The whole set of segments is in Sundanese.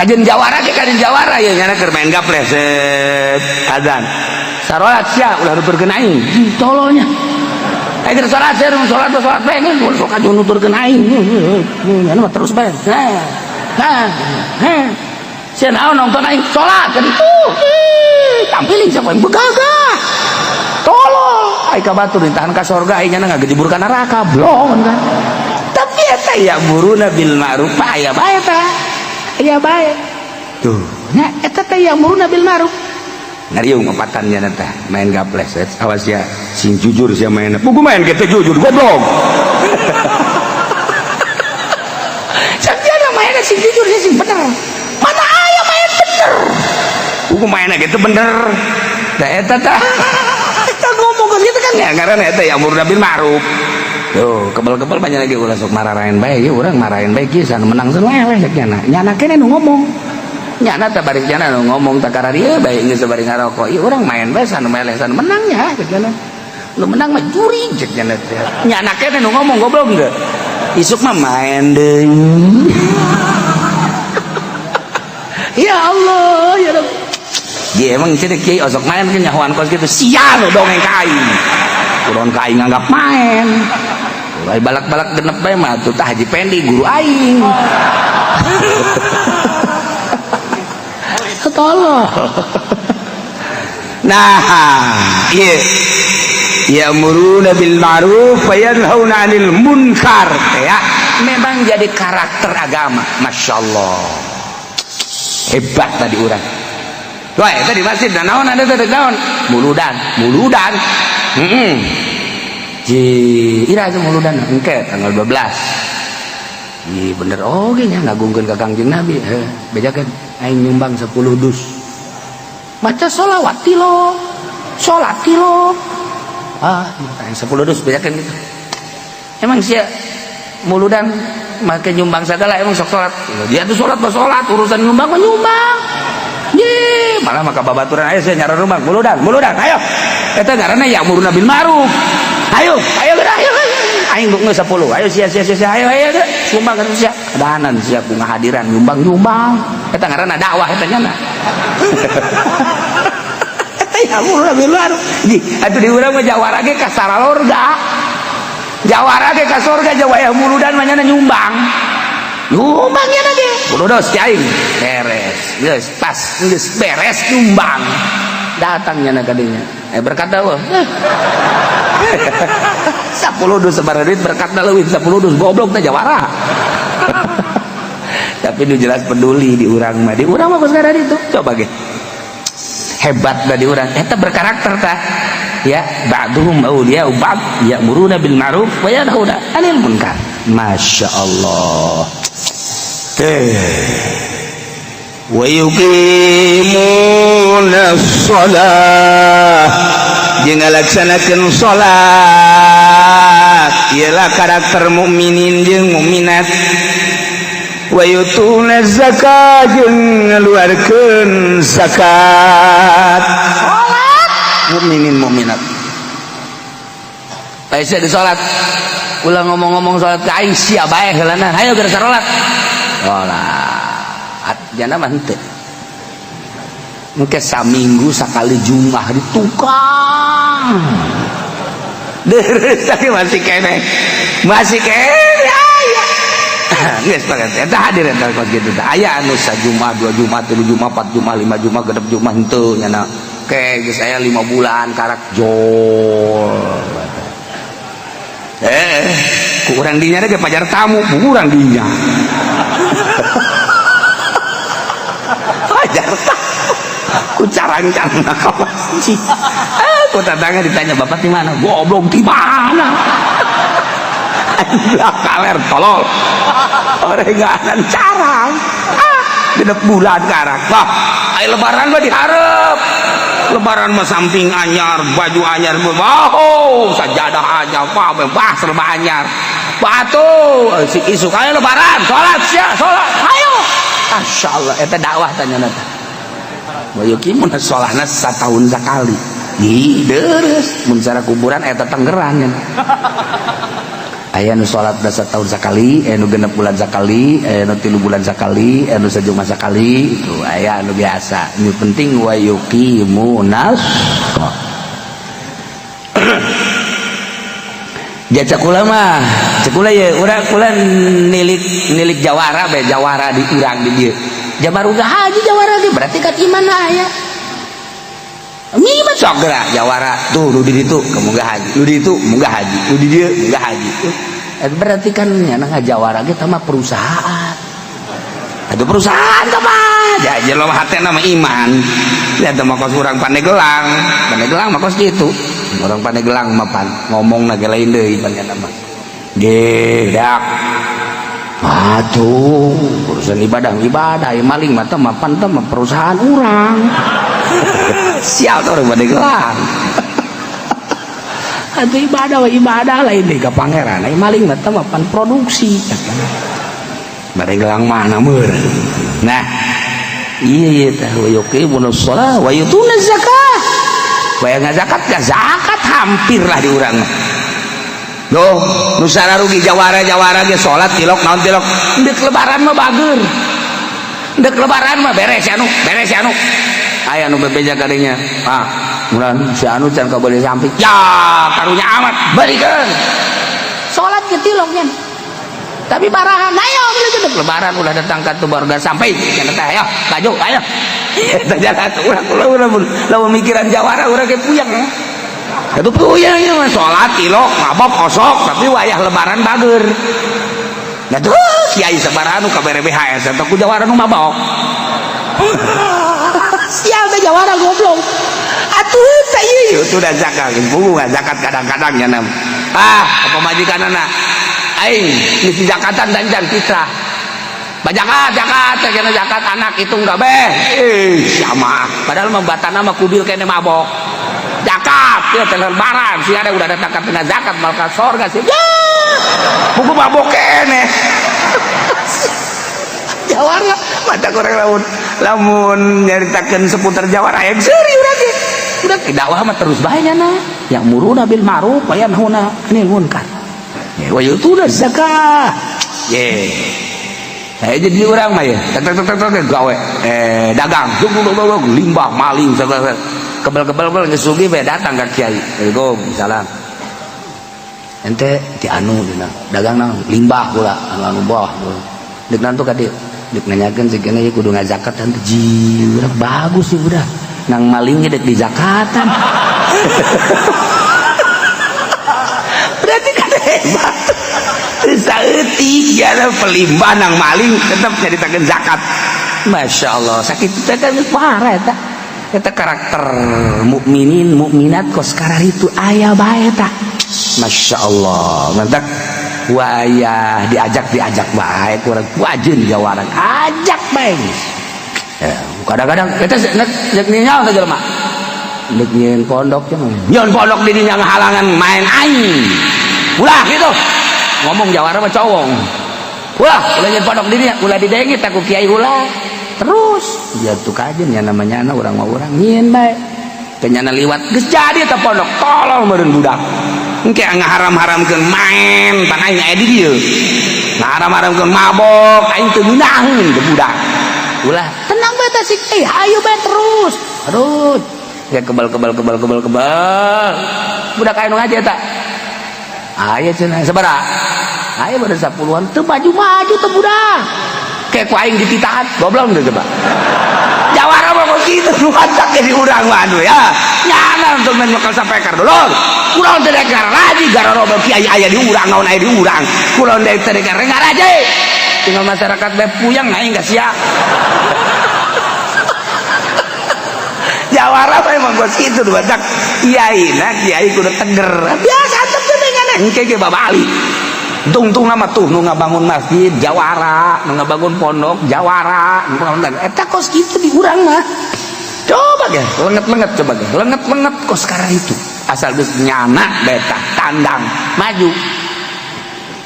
Kajen jawara ge, kajen jawara ya nyana keur main gaple set azan. Sarolat sia ulah nuturkeun aing. Tololnya. Aing keur salat sia salat salat bae geus sok aju nuturkeun aing. Nyana mah terus bae. Nah. Nah. Nah. Sia naon nonton aing salat kan itu. Tampilin siapa yang begagah. Tolol. Aing ka batur ditahan ka sorga aing nyana ngagejebur ka neraka blon kan. Tapi eta ya'muruna bil ma'ruf aya bae tah. Aya bae. Tuh, nya eta teh ya'muruna bil ma'ruf. Ngariung opatan nya teh main gaples. Awas ya, sing jujur sia main. Buku main gitu jujur goblok. Sakieu main sing jujur sing bener. Mana aya main bener. Buku main gitu bener. Da eta tah. Eta ngomong gitu kan ya ngaranna eta ya'muruna bil ma'ruf. Tuh, kebel-kebel banyak lagi ulah sok mararain bae, ieu urang marahin bae kieu sana menang sana eleh cek nyana. Nyana kene nu ngomong. Nyana teh bari nyana nu ngomong tak kararieu bae geus bari ngarokok. Ieu urang main bae sana meleh sana menang ya cek nyana. Nu menang mah juri cek nyana teh. Nyana kene nu ngomong goblok geus. Isuk mah main deui. Ya Allah, ya Rabb. Dia emang cenah kiai osok main kan nyahoan kos kitu sia nu dongeng ka aing. Urang ka aing nganggap main. Mulai balak-balak genep bae mah tuh tah Haji Pendi guru aing. Tolong. Nah, ieu ya'muruna bil ma'ruf wa yanhauna 'anil munkar ya. Memang jadi karakter agama. Masya Allah. Hebat tadi urang. Wah, eta di masjid dan naon ada teh naon? Muludan, muludan. Heeh. Ji, ira aja muludan engke tanggal 12. Ih, bener oge nya ngagungkeun ka Kangjeng Nabi. Heuh, bejakeun aing nyumbang 10 dus. Maca sholawat tilo. Salat tilo. Ah, aing 10 dus bejakeun gitu. Emang sia muludan make nyumbang segala emang sok salat. Dia tuh salat mah salat, urusan nyumbang mah nyumbang. Ye, malah maka babaturan ayo sia nyara rumah muludan, muludan, ayo. Eta ngaranna ya'muruna bil ma'ruf. Ayo, ayo geura, ayo. Aing geus 10. Ayo sia sia sia ayo ayo geura. Sumbang kan sia. Kadahanan sia ku ngahadiran nyumbang nyumbang. Eta ngaranna dakwah eta nya. Eta ya'muruna bil ma'ruf. Ji, atuh di urang mah jawara ge ka saralorga. Jawara ge ka sorga jawaya muludan mah nyana nyumbang. Nyumbang nya ge. Kudu ti aing. Beres. Geus pas geus beres nyumbang. Datang nyana ka dinya. Berkat wah. 10 dus sabaraha duit berkatna leuwih 10 dus goblok teh jawara. Tapi nu jelas peduli di urang mah. Di urang mah geus itu. Coba ge. Hebat dah di urang. Eta berkarakter tah. Ya, ba'duhum awliya'u ba'd ya'muruna bil ma'ruf wa yanhauna 'anil munkar. Masya Allah. Teh. Wa yuqimuna shalah jeung ngalaksanakeun salat ialah karakter mukminin jeung mukminat wa yutuna zakat jeung ngaluarkeun zakat salat mukminin mukminat. Aisyah di salat ulah ngomong-ngomong salat ka aing sia bae heulana ayo geura salat. Salat jana mah henteu. Engke saminggu sakali Jumat di tukang. Deres tapi masih kene. Masih kene aya. Geus pakai eta hadir eta kos kitu teh. Aya anu sajumat, dua Jumat, tilu Jumat, empat Jumat, lima Jumat, genep Jumat henteu nyana. Ke geus aya 5 bulan karak jol. Ku urang dinya ge pajar tamu, ku urang dinya. Pajar tamu. Ku carang-carang ka masjid. Ku tetangga ditanya, "Bapak di mana?" Goblok di mana? Kaler tolol. Orenganan carang. Ah, genep bulan karak. Wah, ai lebaran mah diharep. Lebaran mah samping anyar, baju anyar, wow, sajadah anyar, wah, bebas serba anyar. Batu, si isuk ayo lebaran, salat sia, salat, ayo. Masya Allah, eta dakwah tanya teh. Wa yuqimuna sholahna satahun sakali. Ih, deres mun cara kuburan eta tanggerang nya. Aya nu salat tahun sakali, aya nu 6 bulan sakali, aya nu 3 bulan sakali, aya nu sajuma sakali. Itu aya nu biasa. Ini penting wa yuqimunas. Ja cek kula mah, cek kula ye urang kula nilik nilik jawara bae, jawara di urang di dieu. Jamaruga haji jawara ge berarti kan iman aya. Iman sok gerak jawara tuh nu di ditu munggah haji, nu di ditu munggah haji, nu di dieu munggah haji. Berarti kan nyana ngajawara ge mah perusahaan. Itu perusahaan mah. Ya jelema hatena mah iman. Ya teh mah kos urang Pandeglang, Pandeglang mah kos kitu. Orang Pandeglang mah pan ngomong ge lain deui pan nyana mah. Gedak. Aduh, urusan ibadah ibadah, ya maling mah teh mah pan teh mah perusahaan urang. Sial tuh orang Pandeglang. Atuh ibadah wa ibadah lain deui ka pangeran. Ai maling mah teh mah pan produksi. Pandeglang mana meureun. Nah, iya iya teh wa yuqimunus shalah wa yutuna zakah. Wa zakat ya zakat hampir lah di urang mah. Duh, nu rugi jawara-jawara ge salat tilok naon tilok. Ndek lebaran mah bager. Ndek lebaran mah beres anu, beres anu. Aya nu bebeja kadinya. Ah, mulan si anu can kabeuli samping. Ya, karunya amat, balikeun. Salat ge tilok nya. Tapi barahan, ayo ndek lebaran ulah datang ka tu baru sampai. Cenah teh ayo, baju ayo. Eta jalan urang ulah urang lamun mikiran jawara urang ge puyeng. Itu puyeng ieu mah salat tilok mabok kosok tapi wayah lebaran bager. Nah tuh kiai sabaraha nu kabere BHS eta ku jawara nu mabok. Sial teh jawara goblok. Atuh teh ieu itu da zakat geus zakat kadang-kadang nya nam. Ah, pamajikanana aing mesti zakatan dan jan fitrah. Bajakat zakat teh kena zakat anak hitung kabeh. Eh, sama. Padahal membatana mah kubil kene mabok. Zakat ya teh lebaran sih ada udah datang ka zakat mal ka sorga sih. Ya. Buku mabok kene. Jawara mata kurang lamun lamun nyaritakeun seputar jawara aya seuri urang ge. Udah dakwah mah terus bae nya ya'muruna bil ma'ruf wa yanhauna 'anil munkar. Ya wa yutuna zakah. Ye. Saya jadi orang mah ya, tek tek tek tek gawe dagang, dug dug dug dug limbah maling segala kebel-kebel bel geus sugih bae datang ka kiai. Assalamualaikum, salam. Ente ti anu dina dagang naon limbah kula anu anu boh. Deuk nantu ka dieu. Deuk nanyakeun sigana ieu kudu ngazakat teh jieu bagus sih budak. Nang maling ge deuk dizakatan. Berarti kan hebat. Saeutik ya pelimbah nang maling tetep nyaritakeun zakat. Masya Allah, sakit teh kan parah eta. Eta karakter mukminin mukminat kos itu aya bae eta. Masya Allah, mantap. Wayah diajak diajak bae kurang wajeun jawaran ajak bae. Ya, kadang-kadang kita nek ningal teh jelema. Nek nyieun pondok cenah. Nyieun pondok di dinya ngahalangan main aing. Ulah gitu. Ngomong jawara mah cowong. Ulah, ulah nyieun pondok di dinya, ulah didengit aku kiai ulah. Terus ya tuh kajen ya namanya anak urang mah urang nyieun bae. Kenyana liwat geus jadi eta pondok, tolol meureun budak. Engke ngaharam-haramkeun main pan aing aya di dieu. Ngaharam-haramkeun mabok aing teu ngeunaheun teu budak. Ulah tenang bae teh sik, ayo bae terus. Aduh, ya kebal kebal kebal kebal kebal. Budak aya nu ngaji eta. Aya cenah sabaraha? Aya pada 10-an teu maju-maju teu budak. Kayak ku aing dititahan, goblok teu coba. Jawara mah kos kitu nu matak di urang mah anu ya. Nyana untuk men bakal sampai ka dulur. Kurang teu rek ngaraji gara robel kiai aya di urang naon aya di urang. Kurang teu rek ngaraji. Tinggal masyarakat bae puyeng aing geus sia. Jawara mah emang kos kitu nu batak. Kiai na kiai kudu teger. Biasa teh dengan engke ge babali. Tungtung nama tuh nu ngabangun masjid jawara, nu ngabangun pondok jawara, nu ngabangun eta kos kitu di urang mah. Coba ge, lenget-lenget coba ge, lenget-lenget kos sekarang itu. Asal geus nyana beta tandang maju.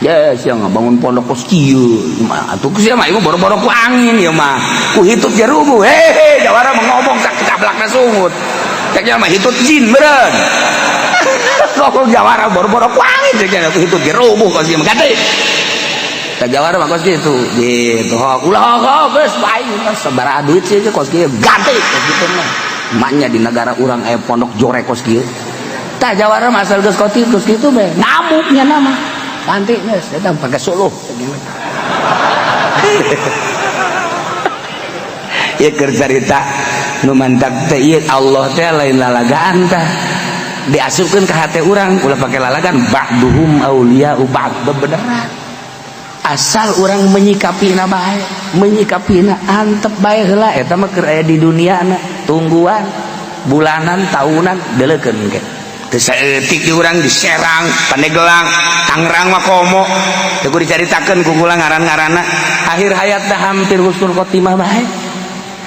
Ya sia ngabangun pondok kos kieu. Atuh sia mah ieu boro-boro ku angin ieu mah. Ku hitut jarubu. Hehe, jawara mah ngomong tak ketablakna sungut. Cek nya mah hitut jin meureun. Ngomong jawara boro-boro ku angin cek itu gerubuh kos kieu ganti. Tah jawara mah kos kitu gitu. Ulah hok geus bae sabaraha duit sih kos kieu ganti kos kitu mah. Maknya di negara urang aya pondok jorek kos kieu. Tah jawara mah asal geus kos kos kitu bae ngamuknya nama. Ganti geus eta pake suluh. Ieu keur carita nu mantak teh ieu Allah teh lain lalagaan tah. Diasupkeun ka hate urang ulah pake lalagan ba'duhum auliya'u ba'd bebeneran. Asal urang menyikapina bae, menyikapina antep bae heula eta mah keur aya di dunia na tungguan bulanan tahunan deuleukeun ke. Teu saeutik di urang di Serang, Pandeglang, Tangerang mah komo. Teu kudu dicaritakeun ku kula ngaran-ngaranna. Akhir hayat dah hampir husnul khotimah bae.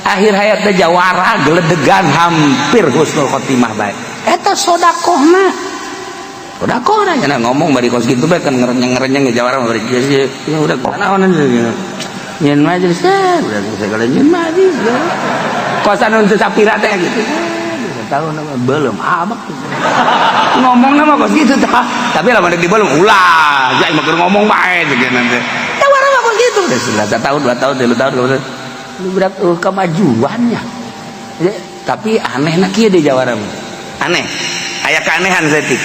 Akhir hayat teh jawara geledegan hampir husnul khotimah bae. Eta sodakohna. Sodakohna nya ngomong bari kos kitu bae kan ngerenyeng-ngerenyeng jawara mah bari ya udah kunaon nyeun majelis teh udah segala nyeun majelis. Kosan untuk sapira teh gitu. Tahu nama belum abak ngomong nama kos gitu tah tapi lah di belum ulah jadi mah ngomong bae gitu nanti jawara mah kos gitu udah setahun 2 tahun 3 tahun berat kemajuannya ya, tapi aneh nak kieu di jawara mah aneh aya keanehan saeutik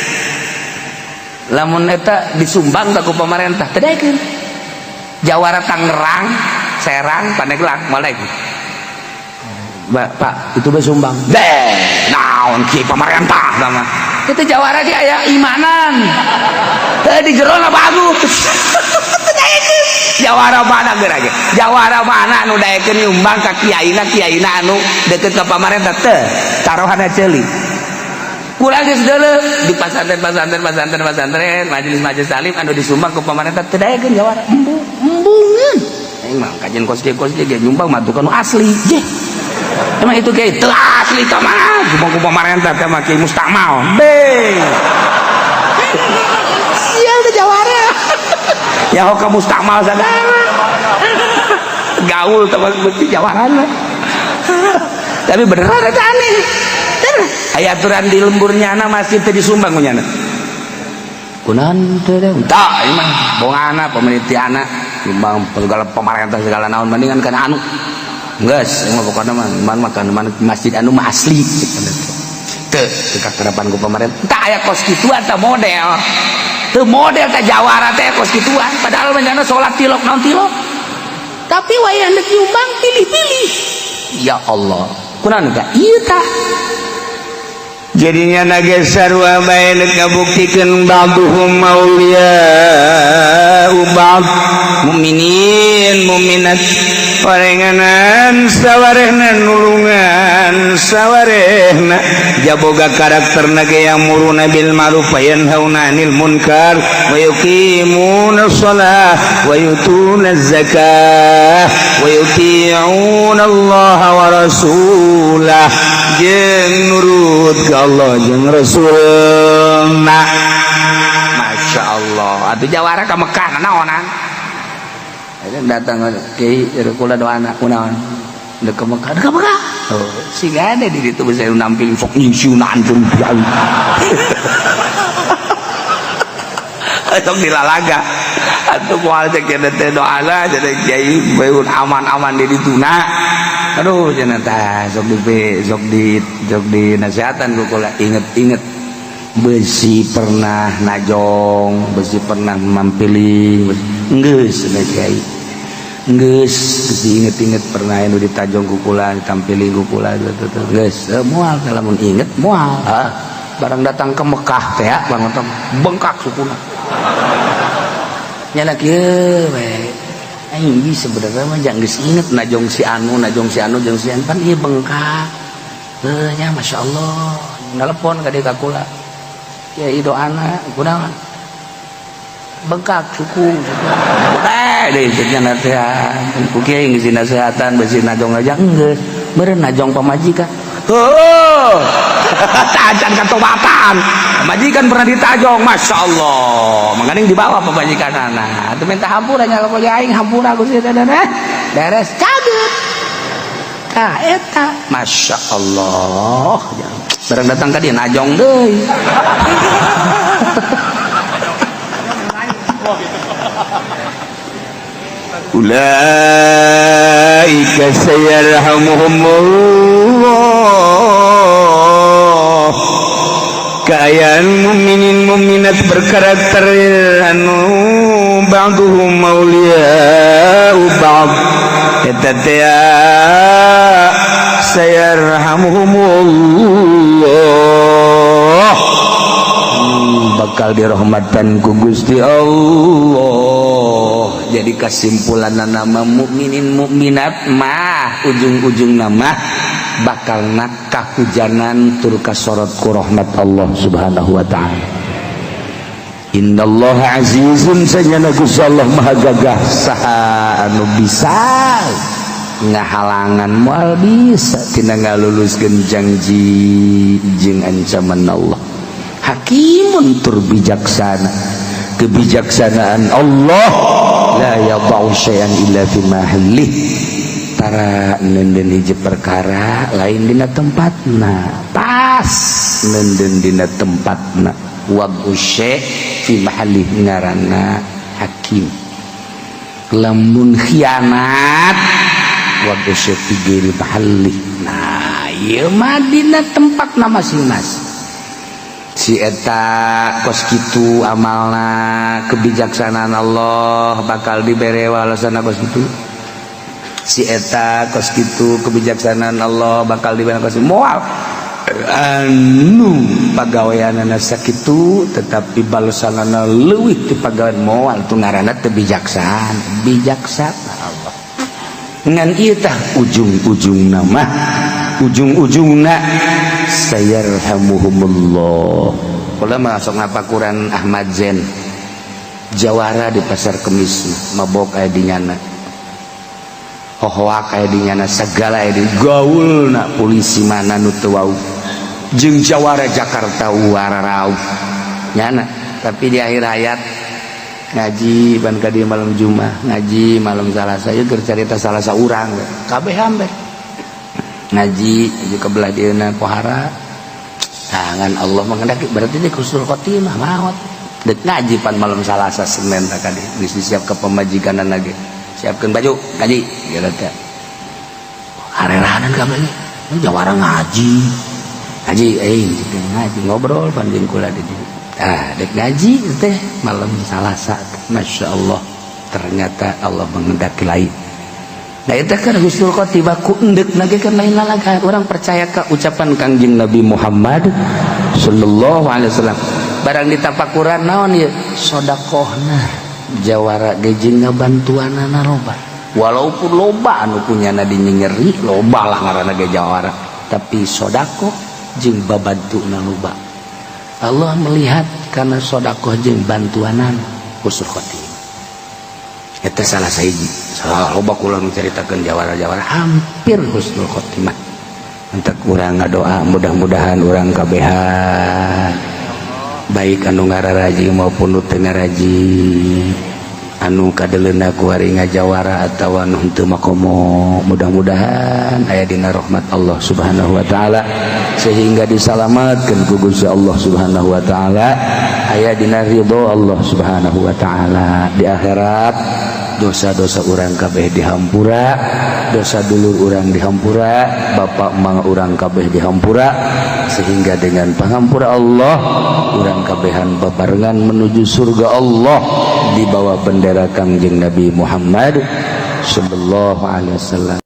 lamun eta disumbang ku pemerintah teu daekeun jawara Tangerang Serang Pandeglang moal daekeun. Pak itu bersumbang deh naon ki pemerintah sama itu jawara ge aya imanan teu di jerona bagus. Jawara mana geura ge jawara mana anu daekeun nyumbang ka kiaina kiaina anu deket ka pamarentah teu taruhanna ceuli kurang geus deuleu di pasantren pasantren pasantren pasantren majelis-majelis taklim anu disumbang ku pamarentah teu daekeun jawara embung embungeun aing mah kajian kos kieu ge nyumbang mah tukang asli jeh emang itu kiai teu asli tah mah nyumbang ku pamarentah teh mah kiai mustakmal be sial teh jawara ya hoka mustakmal sagala gaul teman beuki jawarana tapi beneran eta aneh aya aturan di lemburnya na masih teu disumbang ku nyana kunaon teu teh tah ieu mah bongana pemerintahna nyumbang segala pemerintah segala naon mendingan kana anu geus mah pokona mah man makan masjid anu mah asli teu teu kakerapan ku pemerintah tah aya kos kituan tah model teu model teh jawara teh kos kituan padahal mah salat tilok naon tilok tapi wayah deuk nyumbang pilih-pilih ya Allah kunaon teh ieu tah jadinya nage sarua bae ngabuktikeun ba'duhum auliya'u ba'd mukminin mukminat parenganan sawarehna nulungan sawarehna jaboga karakterna ge ya'muruna bil ma'ruf wa yanhauna 'anil munkar wa yuqimuna shalah wa yutuna zakah wa yuti'una Allah wa rasulah jeung nurut ka Allah jeung Rasulna. Masya Allah atuh jawara ka Mekah naonan datang kiai kula doana kunaon dek ke Mekah dek ke Mekah oh siga ada di ditu bisa nampil sok nyingsiunan jeung kiai sok dilalaga atuh moal cek teh doana jadi kiai beun aman-aman di dituna aduh cenah tah sok di sok di nasihatan ku kula inget-inget besi pernah najong besi pernah mampiling geus cenah kiai geus besi inget-inget pernah anu ditajong ku kula ditampiling ku kula geus moal lamun inget moal barang datang ke Mekah teh bang bengkak sukuna nyana kieu we aing sebenarnya mah jangan geus inget najong si anu jeung si anu pan ieu bengkak heuh nya masyaallah nelpon ka dieu ka kula ya doana kunaon bengkak suku eh deui cenah nasihat ku kiai geus nasehatan besi najong aja geus meureun najong pamajikan heuh tajan katobatan pamajikan pernah ditajong Masya Allah makanya dibawa pamajikan anak itu minta hampura nya kalau aing hampura Gusti teh beres caget. Tah eta, Masya Allah, barang datang ka dia najong deui. Ulaika sayarhamuhumullah. Kaayaan mukminin mukminat berkarakter anu ba'duhum awliya'u ba'd, eta teh sayarhamuhumullah, bakal dirahmatan ku Gusti Allah. Jadi kesimpulan nama mukminin mukminat mah ujung-ujung nama bakal nakah hujanan tur kasorot ku rahmat Allah Subhanahu wa taala. Innallaha azizun, sanyana Gusti Allah maha gagah, saha anu bisa ngahalangan? Moal bisa tina ngaluluskeun janji jeung ancaman Allah. Hakimun, tur bijaksana. Kebijaksanaan Allah la yadau syai'an illa fi mahallih, tara nenden hiji perkara lain dina tempatna, pas nenden dina tempatna. Wad'u syai' fi mahallih ngaranna hakim. Lamun khianat, wad'u syai' fi ghairi mahallih. Nah, ieu mah dina tempatna masing-masing. Si eta kos kitu amalna, kebijaksanaan Allah bakal dibere walasana kos kitu. Si eta kos kitu, kebijaksanaan Allah bakal dibere kos moal. Anu pagaweanana sakitu tetapi balesanana leuwih ti pagawean, moal, tu ngaranna teu bijaksana. Bijaksana Allah ngan ieu tah ujung-ujungna mah, ujung-ujungna sayarhamuhumullah. Kula mah sok ngapakuran Ahmad Zen, jawara di Pasar Kemis. Mabok aya di nyana, hohoak aya di nyana, segala aya di gaulna. Polisi mana nu teu wau jeung jawara Jakarta wararau nyana? Tapi di akhir hayat ngaji ban ka dieu malam Jumat, ngaji malam Salasa. Ieu keur carita salasa urang we kabeh hambe ngaji ngaji ke belah dieuna pohara tangan Allah menghendaki, berarti dia husnul khotimah maot. Dek ngaji pan malam Salasa, Senin tak kadi geus disiap ke pemajikanan lagi, siapkeun baju ngaji gitu teh. Hareranan kabeh jawara ngaji ngaji, eh ngaji ngobrol panjang kula di dieu. Ah, dek ngaji teh malam Salasa, Masya Allah, ternyata Allah menghendaki lain. Nah, itu kan husnul khotimah ku endek nage kan lain lalaga. Orang percaya ke ucapan Kangjeng Nabi Muhammad sallallahu alaihi wasallam. Barang ditapakuran naon ieu? Sodakohna jawara ge jeung ngabantuanana loba. Walaupun loba anu kunyana dinyeri, loba lah ngaranna ge jawara, tapi sodakoh jeung babantuna loba. Allah melihat karena sodakoh jeung bantuanan, husnul khotimah. Eta salah sahiji. Salah loba kula nu caritakeun jawara-jawara hampir husnul khotimah. Entek urang ngadoa mudah-mudahan urang kabehan, baik anu ngararaji maupun nu teu ngaraji, anu kadeleuna kuari ngajawara atawa anu henteu makomo, mudah-mudahan aya dina rahmat Allah Subhanahu wa taala sehingga disalamatkeun ku Gusti Allah Subhanahu wa taala, aya dina ridho Allah Subhanahu wa taala. Di akhirat dosa-dosa urang kabeh dihampura, dosa dulur urang dihampura, bapak mang urang kabeh dihampura, sehingga dengan pangampura Allah urang kabehan babarengan menuju surga Allah di bawah bendera Kangjeng Nabi Muhammad sallallahu alaihi wasallam.